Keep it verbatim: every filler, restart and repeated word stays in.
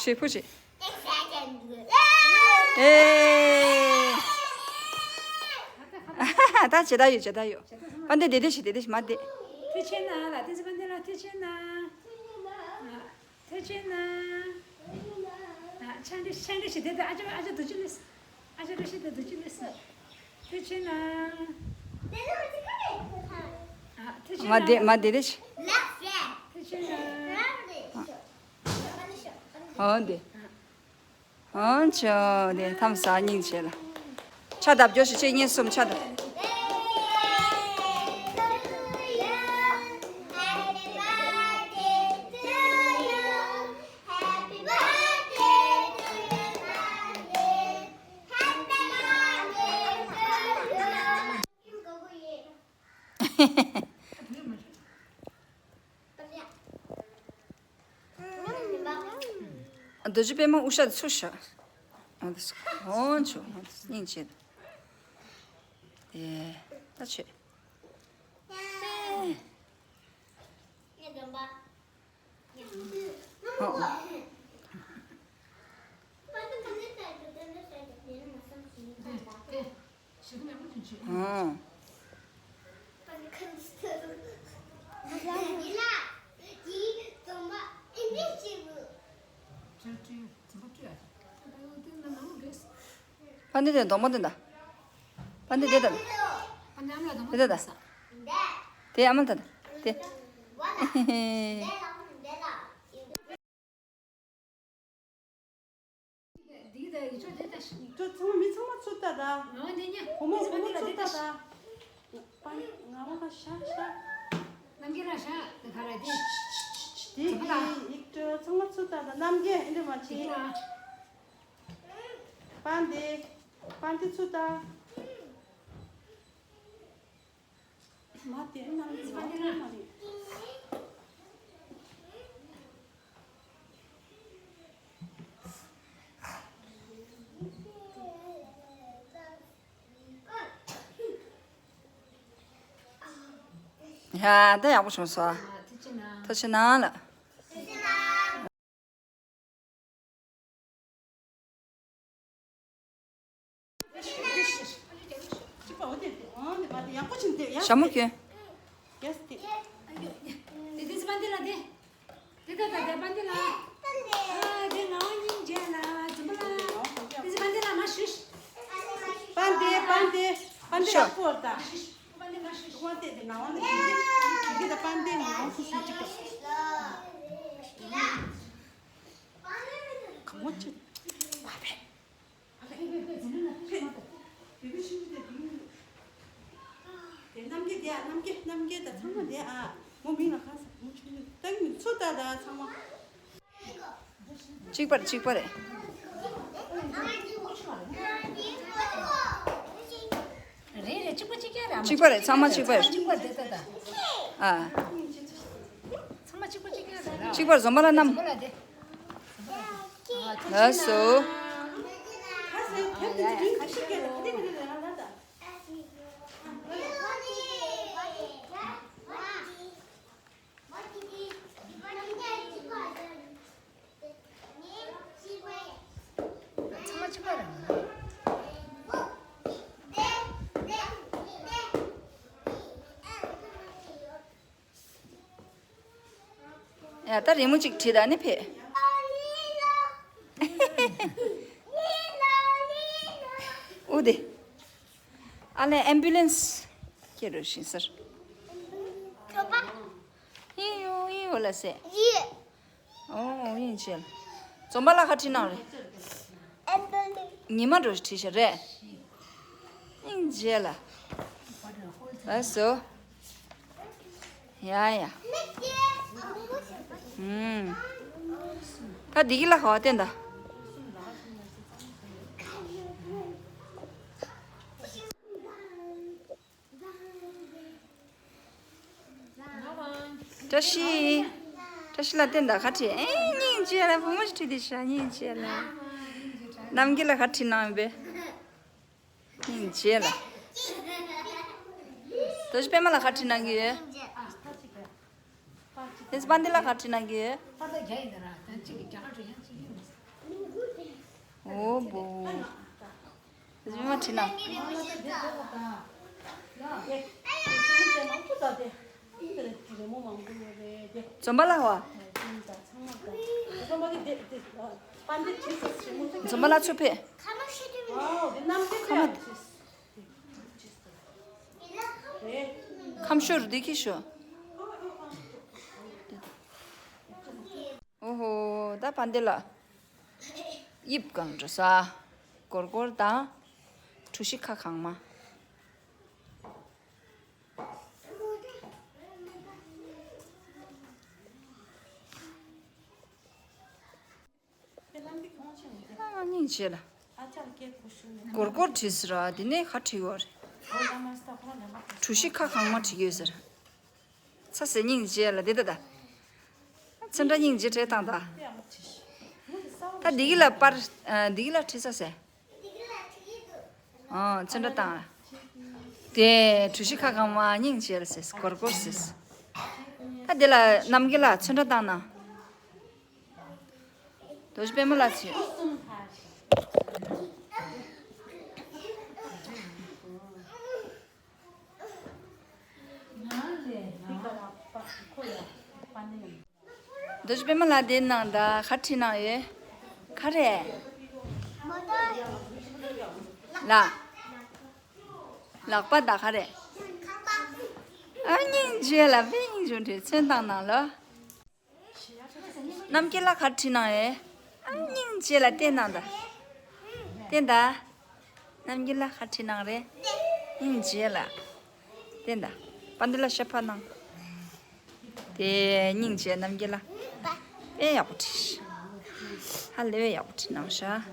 ཞེ་ཕུ་ཞེ། ཨེ། ད་བྱེད་ད་ཡོད་བྱེད་ད་ཡོད། པ་འདི་བདེ་བདེ་ཞིག་བདེ་བདེ་ཞིག་མ་བདེ། ཐུགས་ཆེ་གནང་ལ་བསྟན་འཛིན་པ་འདི་ལ་ཐུགས་ཆེ་གནང་། ཐུགས་ཆེ་གནང་། ཆང་འདི་ཆང་འདི་ཞིག་བདེ་བདེ། ཨ་ཅག་ཨ་ཅག་དུ་ཅི་ལས། ཨ་ཅག་རེ་ཞིག་དུ་དུ་ཅི་ལས། ཐུགས་ཆེ་གནང་། ཐུགས་ཆེ་མ་བདེ་གནང་། མ་བདེ་བདེ་ཞིག་ཐུགས་ཆེ་གནང་། ཨོ་འདི། ཨོ་ཅོ་འདི་ཐམ་ས་སྙིང་རྗེ་ལ། ཕྱག་བརྡབ་རྒྱོ་ཞིག་གཅིག་གཉིས་གསུམ་ཕྱག་བརྡབ། རྡོ་རྗེ་པདྨ་དབུ་ཞྭ་ཚུར་བཞག་ཨོ་ཆོ་སྙིང་རྗེ། ཨེ། ད་ཆོས། ཨོ། ཨོ། པ་འདི་དེ་གདོང་པ་འདི་ད། པ་འདི་དེ་ད། དེ་ད་ད། དེ་ཨ་མ་ད་ད། དེ། ཁྱོད་ཚང་མ་མི་ཚང་མ་ཚུར་ལྟ་ད། བུ་མོ་བུ་མོ་ཚུར་ལྟ་ད། པ་ང་བ་ཁ་ཤ་ཤ། རྣམ་རྒྱལ་ལ་ཤ་དེ་ག་རེ་དེ། དེ་གི་ཡིག་འབྲུ་ཚང་མ་ཚུར་ལྟ་ད། རྣམ་རྒྱལ་ཨེ་འདྲ་མ་བྱེད། པ་འདི་པ་འདི་ཚུར་ལྟ། མ་དེ་རྣམ་རྒྱལ་ལ་ཐུག་མ་རེད། ཡ་ད་ཡག་པོ་བྱུང་སོང་། ཐུགས་ཆེ་གནང་ལགས། ཞྭ་མོ་གྱོན། གཅིག་པར་གཅིག་པར་རེད། རེད་རེད། གཅིག་པ་གཅིག་རྐྱང་རེད། གཅིག་པ་རེད། ཚང་མ་གཅིག་པ་རེད། གཅིག་པ་རེད་ད་ད། ཨ། ཚང་མ་གཅིག་པ་གཅིག་རྐྱང་རེད། གཅིག་པར་འཛོམས་པ་ལ་བསྣམས། འཛོམས་པ་ལ་དེ། ལགས་སོ། ཡ་ད་རི་མོ་གཅིག་བྲིས་ད་ནི་ཕེབས། ཨུ་དེ། ཨ་ལས་ཨེམ་བུ་ལན་སི་ཁྱེར་རོ་ཤིང་སར། ཐོབ་པ། ཡིན་ཡོ་ཡིན་ཡོ་ལ་སེ། ཡིན། ཨོ་ཡིན་ཆེ། འཛོམས་པ་ལ་ཁ་བྲིས་གནང་རེད། ཨེམ་བུ་ལན་སི། ཉི་མ་འགྲོ་བྲིས་ཤ་རེད། ཡིན་ཆེ་ལ། ལགས་སོ། ཡ་ཡ། ཨུམ། ད་འདི་གི་ལ་ཁ་བ་བསྟན་ད། བཀྲ་ཤིས། བཀྲ་ཤིས་ལ་བསྟན་ད་ཁ་བྲིས། ཨེ་སྙིང་རྗེ་ལ་བུ་མོ་ཞིག་བྲིས་ཏེ་ཤ་སྙིང་རྗེ་ལ། རྣམ་རྒྱལ་ལ་ཁ་བྲིས་གནང་བས། སྙིང་རྗེ་ལ། དོ་ཞིག་པད་མ་ལ་ཁ་བྲིས་གནང་གི་ཡོད། དེ་ཚེ་པ་འདི་ལ་ཁ་བྲིས་གནང་གི་ཡོད། པ་ད་རྒྱ་ཡིན་ད་ར། ད་གཅིག་གི་རྒྱ་གར་འགྲོ་ཡང་གཅིག་ཡིན། འོ་བོ། རྫུན་མ་ཁྲིད་ན། འཛོམས་པ་ལགས་བ། འཛོམས་པ་ལགས་ཚུར་ཕེབས། ཁམས་ཤོར་འདི་ཁྱི་ཤོ། ཨོ་ཧོ། ད་པན་ཏེ་ལ། དབྱིབས་གང་འགྲོ་ས། སྒོར་སྒོར་དང་། གྲུ་བཞི་ཁ་གང་མ། ཨ་སྙིང་རྗེ་ལ། སྒོར་སྒོར་བྲིས་ཟེར་ར་དེ་ནས་ག་བྲིས་ཡོད་རེད། གྲུ་བཞི་ཁ་གང་མ་བྲིས་ཡོད་ཟེར། ཚ་ཟེར་སྙིང་རྗེ་ལ་དེ་ད་ད། ཚོན་ཁྲ་སྙིང་རྗེ་བྲིས་བཏང་ད། ད་འདི་གི་ལ་པར། འདི་གི་ལ་བྲིས་ས་ཟེར། ཨ་ཚོན་ཁྲ་བཏང་ལ། དེ་གྲུ་བཞི་ཁ་གང་མ་སྙིང་རྗེ་ལ་ཟེར་སྒོར་སྒོར་ཟེར། ད་དེ་ལ་རྣམ་རྒྱལ་ལ་ཚོན་ཁྲ་བཏང་ན། རྡོ་རྗེ་པད་མ་ལ་ཚོས། རྡོ་རྗེ་པད་མ་ལགས་དེ་ནང་ད་ག་བྲིས་གནང་ཡོད། ག་རེ། ལགས། ལག་པ་ད་ག་རེ། ཨ་སྙིང་རྗེ་ལ་དཔེ་སྙིང་རྗེ་བྲིས་ཚོན་བཏང་གནང་ལོ། རྣམ་རྒྱལ་ལགས་ག་བྲིས་གནང་ཡོད། ཨ་སྙིང་རྗེ་ལ་བསྟན་གནང་ད། བསྟན་ད། རྣམ་རྒྱལ་ལགས་ག་བྲིས་གནང་རེད། སྙིང་རྗེ་ལ། བསྟན་ད། པན་ཏེ་ལ་ཤ་ཕ་གནང་། དེ་སྙིང་རྗེ་རྣམ་རྒྱལ་ལགས། དཔེ་ཡག་པོ་བྲིས། ཧ་ལས་པའི་ཡག་པོ་བྲིས་གནང་ཤག